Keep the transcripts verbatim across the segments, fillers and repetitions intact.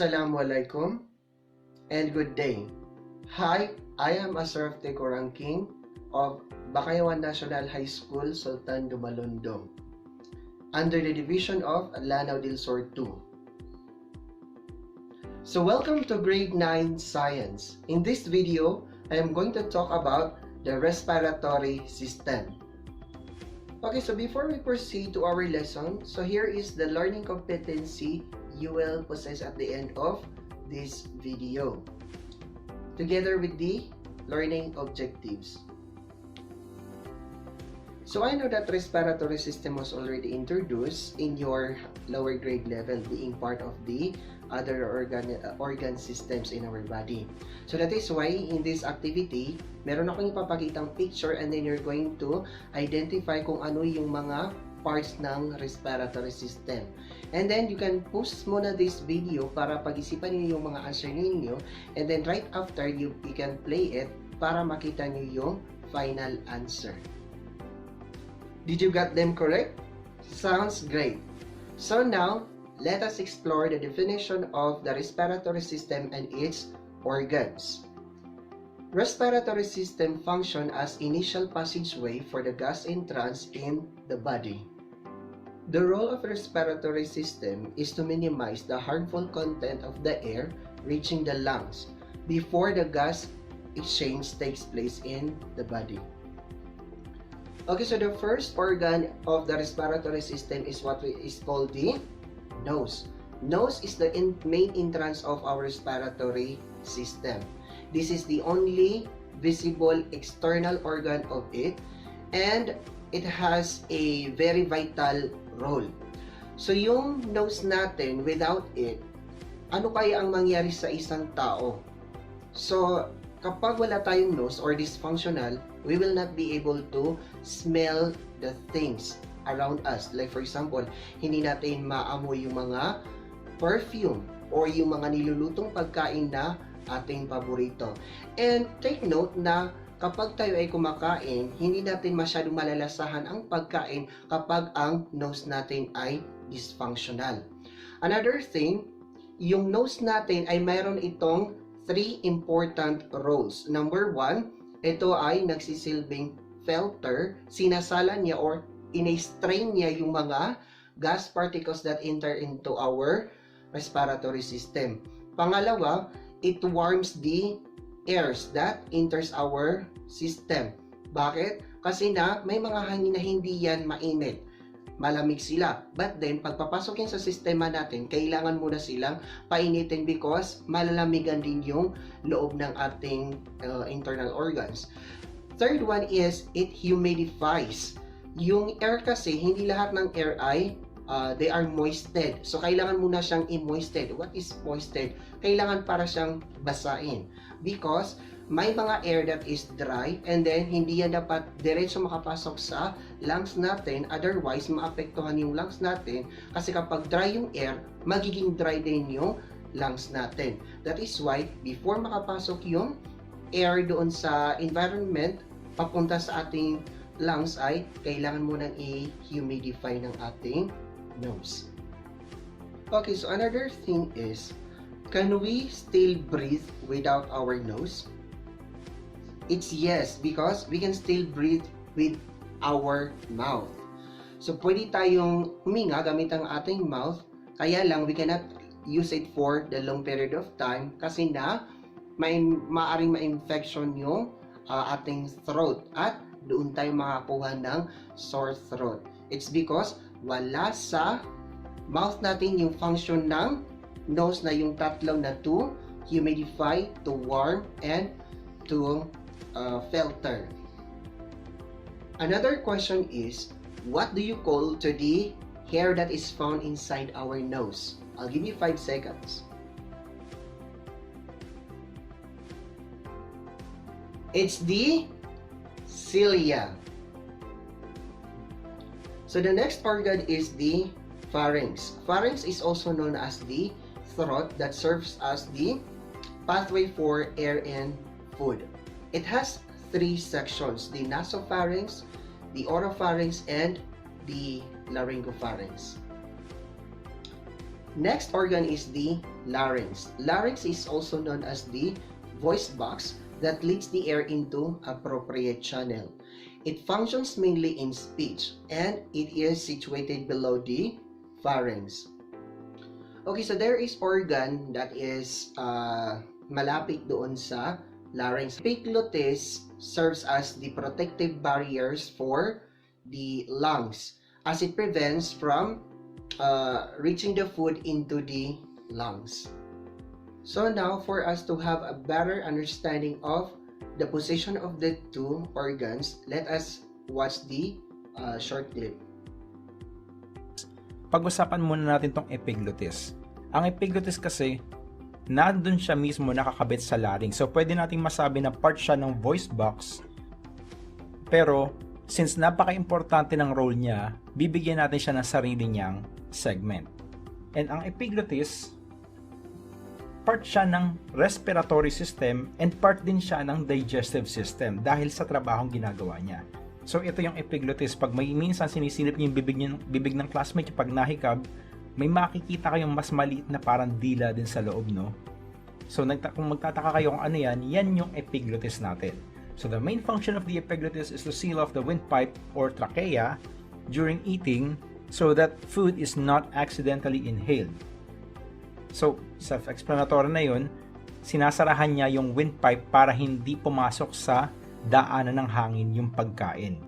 Assalamualaikum and good day. Hi, I am Asraf Tekorangking of Bakayawan National High School, Sultan Dumalondong, under the division of Lanao del Sur two. So welcome to grade nine science. In this video, I am going to talk about the respiratory system. Okay, so before we proceed to our lesson, so here is the learning competency you will possess at the end of this video, together with the learning objectives. So I know that respiratory system was already introduced in your lower grade level, being part of the other organ, uh, organ systems in our body. So that is why in this activity, meron akong ipapakitang picture, and then you're going to identify kung ano yung mga parts ng respiratory system. And then you can pause muna this video para pag-isipan niyo yung mga answer ninyo, and then right after, you, you can play it para makita niyo yung final answer. Did you get them correct? Sounds great. So now, let us explore the definition of the respiratory system and its organs. Respiratory system function as initial passageway for the gas entrance in the body. The role of respiratory system is to minimize the harmful content of the air reaching the lungs before the gas exchange takes place in the body. Okay, so the first organ of the respiratory system is what we, is called the nose. Nose is the in, main entrance of our respiratory system. This is the only visible external organ of it, and it has a very vital role. So yung nose natin, without it, ano kaya ang mangyari sa isang tao? So kapag wala tayong nose or dysfunctional, we will not be able to smell the things around us. Like for example, hindi natin maamoy yung mga perfume or yung mga nilulutong pagkain na ating paborito. And take note na kapag tayo ay kumakain, hindi natin masyadong malalasahan ang pagkain kapag ang nose natin ay dysfunctional. Another thing, yung nose natin ay mayroon itong three important roles. Number one, ito ay nagsisilbing filter, sinasala niya or in-strain niya yung mga gas particles that enter into our respiratory system. Pangalawa, it warms the airs that enters our system. Bakit? Kasi na may mga hangin na hindi yan mainit. Malamig sila. But then, pagpapasok yan sa sistema natin, kailangan muna silang painitin because malalamigan din yung loob ng ating uh, internal organs. Third one is it humidifies. Yung air kasi, hindi lahat ng air ay uh, they are moisted. So, kailangan muna siyang i-moisted. What is moisted? Kailangan para siyang basain. Because may mga air that is dry and then hindi yan dapat diretso makapasok sa lungs natin. Otherwise, maapektuhan yung lungs natin. Kasi kapag dry yung air, magiging dry din yung lungs natin. That is why, before makapasok yung air doon sa environment, papunta sa ating lungs ay kailangan mo nang i-humidify ng ating nose. Okay, so another thing is, can we still breathe without our nose? It's yes, because we can still breathe with our mouth. So pwede tayong huminga gamit ang ating mouth, kaya lang we cannot use it for the long period of time kasi na may maaring ma-infection yung uh, ating throat at doon tayo makakuha ng sore throat. It's because wala sa mouth natin yung function ng nose na yung tatlo na to humidify, to warm, and to uh, filter. Another question is, what do you call to the hair that is found inside our nose? I'll give you five seconds. It's the cilia. So the next organ is the pharynx. Pharynx is also known as the throat that serves as the pathway for air and food. It has three sections, the nasopharynx, the oropharynx, and the laryngopharynx. Next organ is the larynx. Larynx is also known as the voice box that leads the air into appropriate channel. It functions mainly in speech, and it is situated below the pharynx. Okay, so there is organ that is, uh, malapit doon sa larynx. Epiglottis serves as the protective barriers for the lungs, as it prevents from, uh, reaching the food into the lungs. So now, for us to have a better understanding of the position of the two organs, let us watch the, uh, short clip. Pag-usapan muna natin tong epiglottis. Ang epiglottis kasi, nandun siya mismo nakakabit sa larynx. So, pwede nating masabi na part siya ng voice box. Pero, since napaka-importante ng role niya, bibigyan natin siya ng sarili niyang segment. And ang epiglottis, part siya ng respiratory system and part din siya ng digestive system dahil sa trabahong ginagawa niya. So, ito yung epiglottis. Pag may minsan sinisilip niyo yung bibig, niyo, bibig ng classmate niyo pag nahikab, may makikita kayong mas maliit na parang dila din sa loob, no? So, nagta-, kung magtataka kayo kung ano yan, yan yung epiglottis natin. So, the main function of the epiglottis is to seal off the windpipe or trachea during eating so that food is not accidentally inhaled. So, self-explanatory na yun, sinasarahan niya yung windpipe para hindi pumasok sa daanan ng hangin yung pagkain.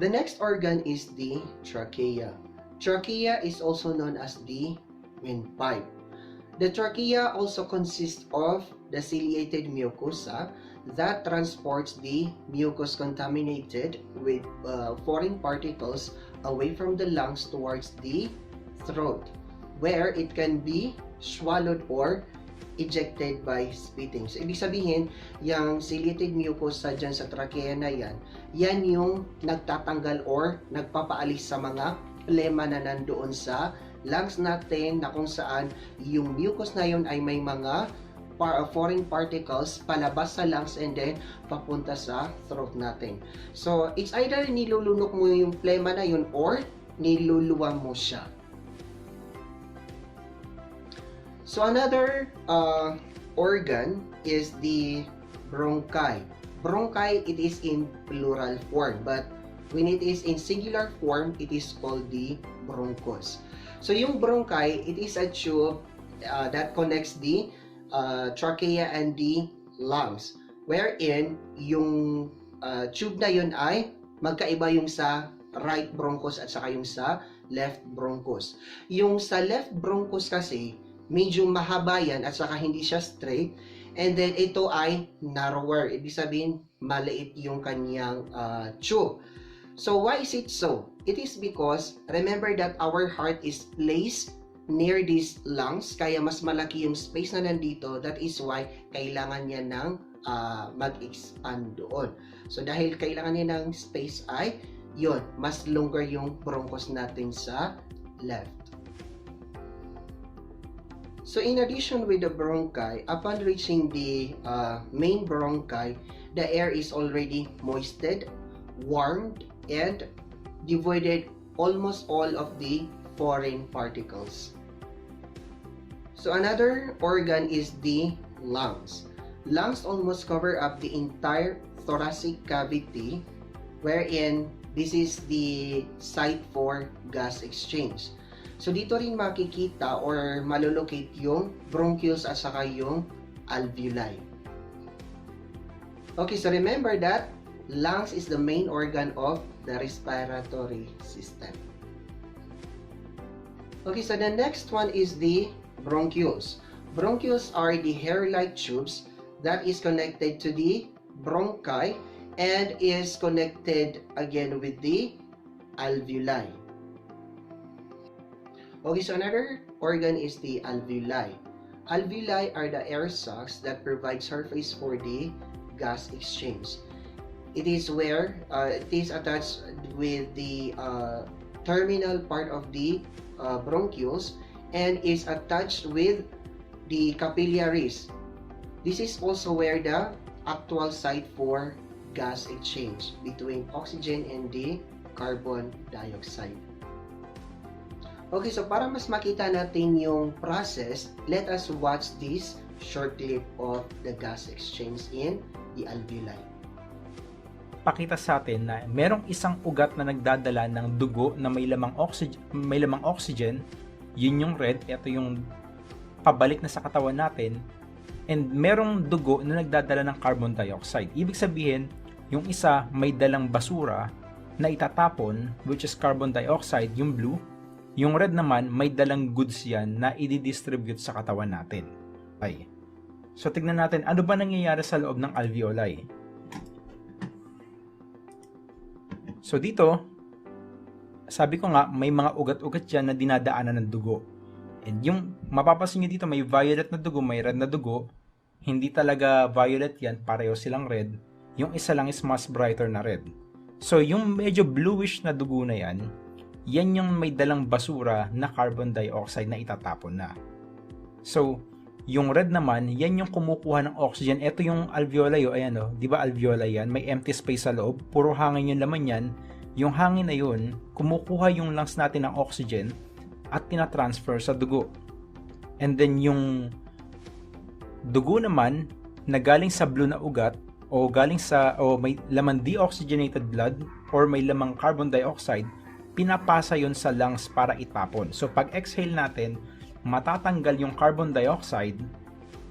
The next organ is the trachea. Trachea is also known as the windpipe. The trachea also consists of the ciliated mucosa that transports the mucus contaminated with, uh, foreign particles away from the lungs towards the throat, where it can be swallowed or ejected by spitting. So, ibig sabihin, yung ciliated mucosa dyan sa trachea na yan, yan yung nagtatanggal or nagpapaalis sa mga plema na nandoon sa lungs natin, na kung saan yung mucus na yun ay may mga par-, foreign particles palabas sa lungs and then papunta sa throat natin. So, it's either nilulunok mo yung plema na yun or niluluwa mo siya. So another, uh, organ is the bronchi. Bronchi, it is in plural form, but when it is in singular form, it is called the bronchus. So yung bronchi, it is a tube, uh, that connects the, uh, trachea and the lungs, wherein yung, uh, tube na yun ay magkaiba yung sa right bronchus at saka yung sa left bronchus. Yung sa left bronchus kasi, medyo mahaba yan at saka hindi siya straight. And then ito ay narrower. Ibig sabihin, maliit yung kanyang, ah, tube. So why is it so? It is because, remember that our heart is placed near these lungs, kaya mas malaki yung space na nandito. That is why kailangan niya ng, ah, mag-expand doon. So dahil kailangan niya ng space ay, yun, mas longer yung bronchus natin sa left. So in addition with the bronchi, upon reaching the, uh, main bronchi, the air is already moisted, warmed, and devoided almost all of the foreign particles. So another organ is the lungs. Lungs almost cover up the entire thoracic cavity, wherein this is the site for gas exchange. So dito rin makikita or malolocate yung bronchioles at saka yung alveoli. Okay, so remember that lungs is the main organ of the respiratory system. Okay, so the next one is the bronchioles. Bronchioles are the hair-like tubes that is connected to the bronchi and is connected again with the alveoli. Okay, so another organ is the alveoli. Alveoli are the air sacs that provide surface for the gas exchange. It is where, uh, it is attached with the, uh, terminal part of the, uh, bronchioles and is attached with the capillaries. This is also where the actual site for gas exchange between oxygen and the carbon dioxide. Okay, so para mas makita natin yung process, let us watch this short clip of the gas exchange in the alveoli. Pakita sa atin na merong isang ugat na nagdadala ng dugo na may lamang oxygen, may lamang oxygen, yun yung red, ito yung pabalik na sa katawan natin, and merong dugo na nagdadala ng carbon dioxide. Ibig sabihin, yung isa may dalang basura na itatapon, which is carbon dioxide, yung blue, yung red naman, may dalang goods yan na i-distribute sa katawan natin. Okay. So, tignan natin, ano ba nangyayari sa loob ng alveoli? So, dito, sabi ko nga, may mga ugat-ugat dyan na dinadaanan ng dugo. And yung mapapansin nyo dito, may violet na dugo, may red na dugo. Hindi talaga violet yan, pareho silang red. Yung isa lang is mas brighter na red. So, yung medyo bluish na dugo na yan, yan yung may dalang basura na carbon dioxide na itatapon na. So, yung red naman, yan yung kumukuha ng oxygen. Ito yung alveoli, o, ayan, o. Di ba alveoli yan? May empty space sa loob. Puro hangin yung laman yan. Yung hangin na yun, kumukuha yung lungs natin ng oxygen at tinatransfer sa dugo. And then yung dugo naman na galing sa blue na ugat o galing sa, o may laman deoxygenated blood or may lamang carbon dioxide, pinapasa yon sa lungs para itapon. So pag exhale natin, matatanggal yung carbon dioxide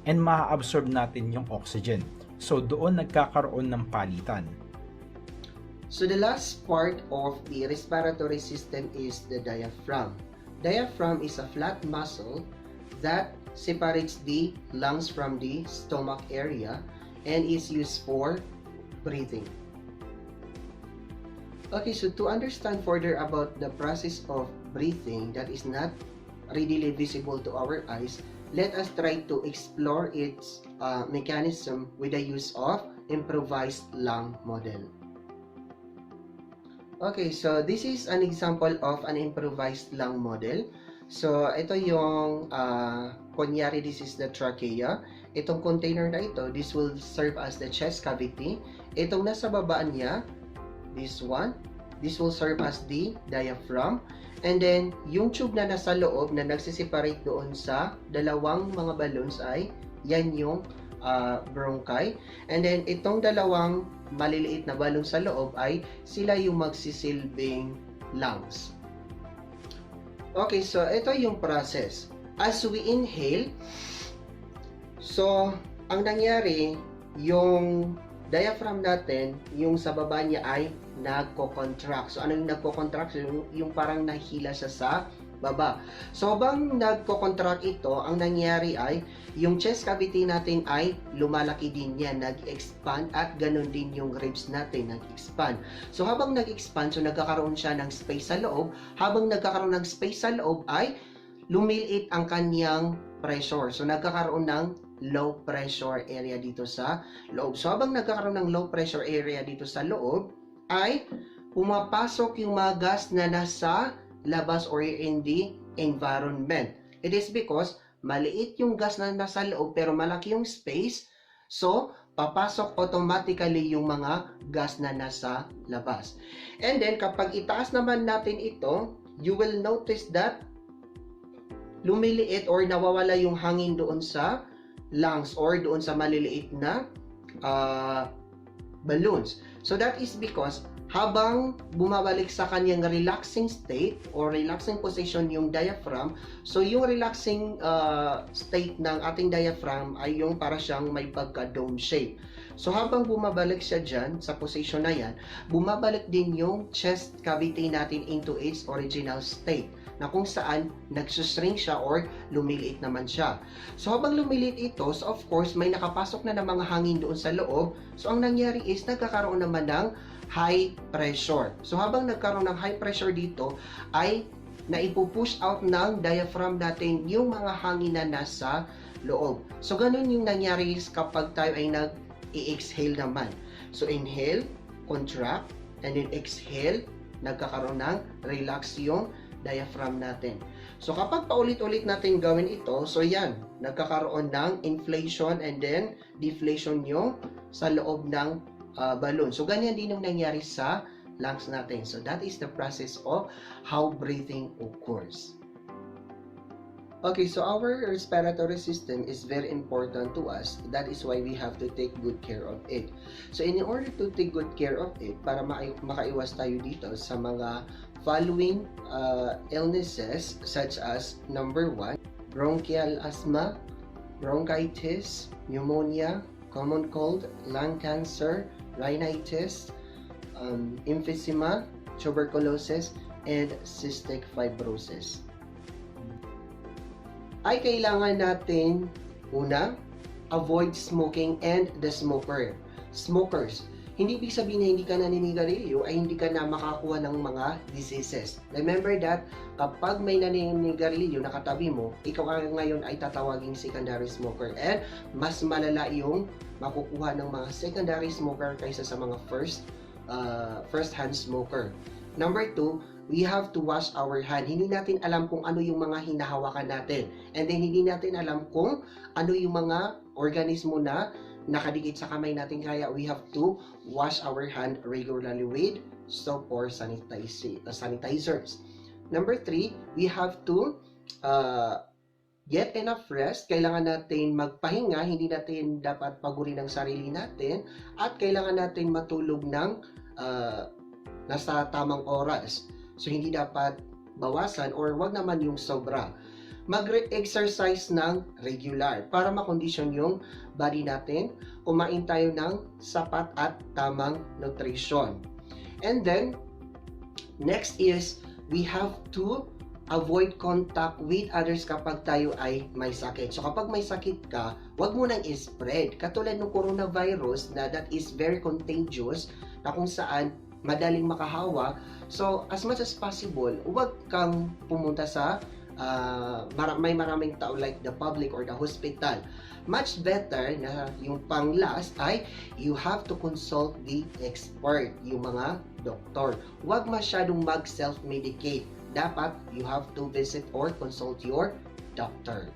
and ma-absorb natin yung oxygen. So doon nagkakaroon ng palitan. So the last part of the respiratory system is the diaphragm. Diaphragm is a flat muscle that separates the lungs from the stomach area and is used for breathing. Okay, so to understand further about the process of breathing that is not readily visible to our eyes, let us try to explore its uh, mechanism with the use of improvised lung model. Okay, so this is an example of an improvised lung model. So ito yung, uh, kunyari, this is the trachea. Itong container na ito, this will serve as the chest cavity. Itong nasa baba niya, this one, this will serve as the diaphragm. And then, yung tube na nasa loob na nagsiseparate doon sa dalawang mga balloons ay yan yung uh, bronchi. And then, itong dalawang maliliit na balloon sa loob ay sila yung magsisilbing lungs. Okay, so ito yung process. As we inhale, so ang nangyari, yung diaphragm natin, yung sa baba niya ay nagko-contract. So ano yung nagko-contract? So, yung, yung parang nahila siya sa baba. So habang nagko-contract ito, ang nangyari ay yung chest cavity natin ay lumalaki din yan, nag-expand, at ganun din yung ribs natin, nag-expand. So habang nag-expand, so nagkakaroon siya ng space sa loob. Habang nagkakaroon ng space sa loob ay lumiliit ang kanyang pressure. So nagkakaroon ng low pressure area dito sa loob. So habang nagkakaroon ng low pressure area dito sa loob, ay pumapasok yung mga gas na nasa labas or in the environment. It is because maliit yung gas na nasa loob pero malaki yung space. So papasok automatically yung mga gas na nasa labas. And then kapag itaas naman natin ito, you will notice that lumiliit or nawawala yung hangin doon sa lungs or doon sa maliliit na uh, balloons. So that is because habang bumabalik sa kanyang relaxing state or relaxing position yung diaphragm, so yung relaxing uh, state ng ating diaphragm ay yung para siyang may pagka-dome shape. So habang bumabalik siya dyan sa position na yan, bumabalik din yung chest cavity natin into its original state na kung saan nagsushrink siya or lumiliit naman siya. So habang lumiliit ito, so of course may nakapasok na ng mga hangin doon sa loob. So ang nangyari is nagkakaroon naman ng high pressure. So habang nagkaroon ng high pressure dito ay naipupush out ng diaphragm natin yung mga hangin na nasa loob. So ganun yung nangyari kapag tayo ay nag-i-exhale naman. So inhale, contract, and then exhale, nagkakaroon ng relax yung diaphragm natin. So kapag paulit-ulit natin gawin ito, so yan, nagkakaroon ng inflation and then deflation yung sa loob ng uh, balloon. So ganyan din yung nangyari sa lungs natin. So that is the process of how breathing occurs. Okay, so our respiratory system is very important to us. That is why we have to take good care of it. So in order to take good care of it, para ma- makaiwas tayo dito sa mga following uh, illnesses, such as number one, bronchial asthma, bronchitis, pneumonia, common cold, lung cancer, rhinitis, um, emphysema, tuberculosis, and cystic fibrosis. Ay kailangan natin, una, avoid smoking and the smoker. Smokers. Hindi ibig sabihin na hindi ka naninigarilyo ay hindi ka na makakuha ng mga diseases. Remember that kapag may naninigarilyo na katabi mo, ikaw ang ngayon ay tatawaging secondary smoker. And mas malala yung makukuha ng mga secondary smoker kaysa sa mga first uh, first hand smoker. Number two, we have to wash our hand. Hindi natin alam kung ano yung mga hinahawakan natin. And then hindi natin alam kung ano yung mga organismo na nakadikit sa kamay natin. Kaya we have to wash our hand regularly with soap or sanitize- uh, sanitizers. Number three, we have to uh, get enough rest. Kailangan natin magpahinga, hindi natin dapat pagurin ang sarili natin, at kailangan natin matulog ng uh, nasa tamang oras. So hindi dapat bawasan or wag naman yung sobra. Mag-exercise ng regular para makondisyon yung body natin. Kumain tayo ng sapat at tamang nutrition. And then, next is, we have to avoid contact with others kapag tayo ay may sakit. So kapag may sakit ka, wag mo nang i-spread. Katulad ng coronavirus na that is very contagious, na kung saan madaling makahawa. So as much as possible, wag kang pumunta sa uh, mara- may maraming tao like the public or the hospital. Much better na yung pang last ay you have to consult the expert, yung mga doktor. Wag masyadong mag self-medicate. Dapat you have to visit or consult your doctor.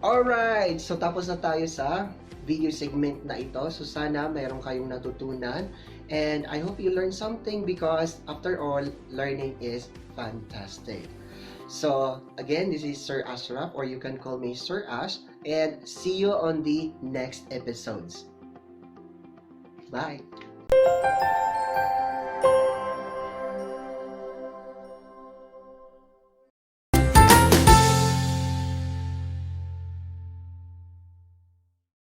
Alright, so tapos na tayo sa video segment na ito. So sana mayroon kayong natutunan. And I hope you learned something because after all, learning is fantastic. So again, this is Sir Ashraf, or you can call me Sir Ash, and see you on the next episodes. Bye!